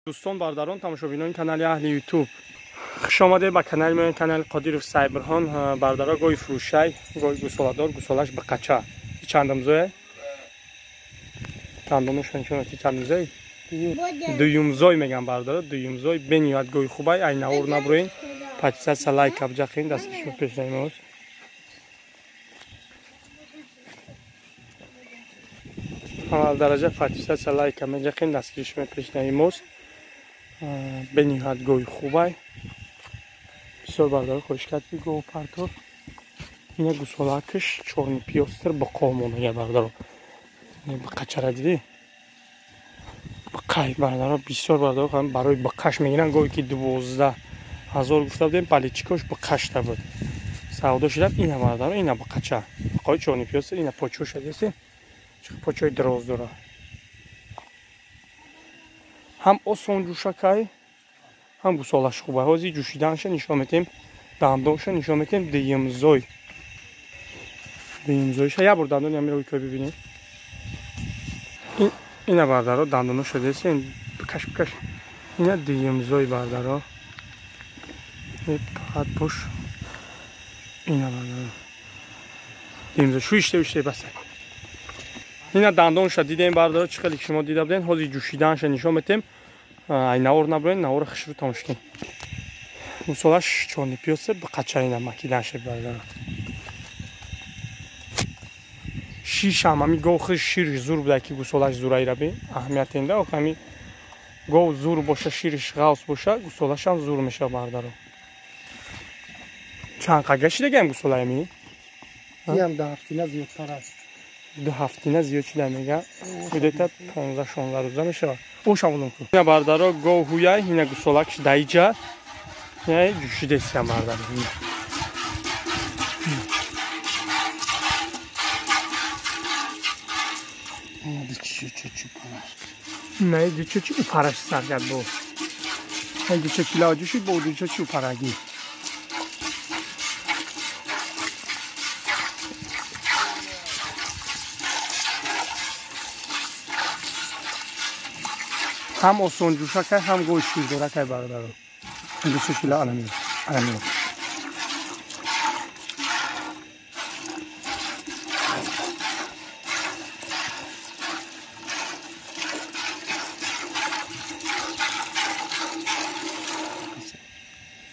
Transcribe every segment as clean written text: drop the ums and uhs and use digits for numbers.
Дӯстон, бародарон, тамошобинони канали аҳли Ютуб, хуш омадед ба канали мо, канали Қодиров Сайбирҳон. Бародаро, гоҳи фурӯшай, гоҳи гусоладор, гусолаш биқача. Чандамзое? Дандонашон чун чандамзой? Дуюмзой мегам, бародаро, дуюмзой. Бениҳоят гоҳи хубай, ай навор набуроин. Подписаться, лайк абҷақин, дасти шумо пешнаимост. Аввал дараҷа подписаться, лайк меҷақин, дастгири шумо пешнаимост. Бениҳоят гоҳи хубай. Бисёр бародаро хоҳиш кард, ки гов партор. Ина гусолакаш чорни пиёстр биқо монага, бародаро. Биқачара дидӣ? Биқай, бародаро, бисёр бародаро барои биқаш мегиранд. Гоҳе ки 12 000 гуфта будем, паличкош биқашта буд. Савдо шудам. Ина, бародаро, ина биқача. Биқои чорни пиёстр, ина почоша дидӣ? Почои дароз дора. Ҳам осон ҷӯшакай, ҳам гусолаш хубай. Ҳозир ҷӯшиданша нишон метем, дандонша нишон метем. Дуюмзой, дуюмзойша як бор дандони амиро ки бибинем. Ина, бардаро, дандоноша десен, бикаш, бикаш. Ина дуюмзой, бардаро, фақат пуш. Ина, бардаро, дуюмзой. Шу иште, иште, басай. Ина дандонша дидем, бардаро, чӣ хеле ки шумо дида будем. Ҳозир ҷӯшиданша нишон метем. Ай навор набурен, навора хушрӯ тамошо кунед. Гусолаш чорни пиёсе, биқача. Ина макиданша, бардаро. Шишам ҳами гов хиш шириш зур буда, ки гусолаш зураира би аҳамият инда. Ҳами гов зур боша, шириш ғавс боша, гусолашам зур мешава, бардаро. Чанд қага шидагаем гусолаами? Иам 2 ҳафтина зиёдтар аст. 2 ҳафтина зиёд шуда мега, где-то 15-16 рӯза мешавад. Ошамудум ку. Ина, бардаро, гов ҳуяй, ина гусолакш даиҷа, ина ҷӯшидесия, бардаро. На дучо чи упараш сар кард бо дучо кило ҷӯшид, бо дучо чи упарагӣ. Ҳам осон ҷӯшакай, ҳам гоҳи ширдоракай, бародаро. Дучо кило анамиро, анамиро.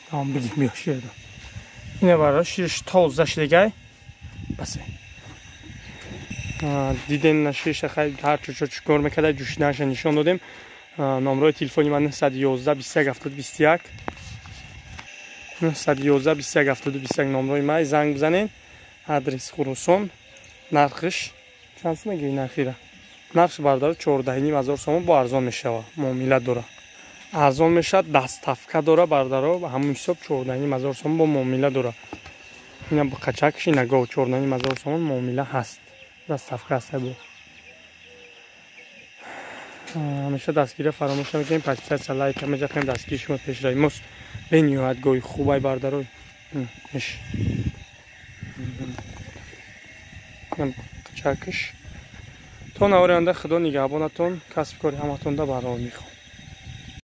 Тамом, бигир, биё, шир дор. Ина, бародар, шириш тоза шидагай. Басе, дидем на шириша. Хай, ҳар чӯчо чӣ кор мекарда, ҷӯшиданша нишон додем. Номрои телефони ман 911 21 70 21, 911 21 70 21 номрои май, занг бизанед. Адрес Хуросон. Нархиш чанд сум мегири? Нархира, нархш, бародаро, 14,5 ҳазор сомон. Бо арзон мешава, муомила дора, арзон мешавад, доставка дора, бародаро. Ҳамун ҳисоб 14,5 ҳазор сомон, бо муомила дора. Ина қачакш, ина гов, 14,5 ҳазор сомон, муомила ҳаст, доставка ҳаст. Бо ҳамеша дастгирия фаромӯш намекунем, подписаться, лайк меҷақем, дастгири шумо пешраи мост. Бениҳоят гоҳи хубай, бародарой. Иш қачакш. То навори оянда, худо нигаҳбонатон, касби кори ҳаматонда барор мехоҳам.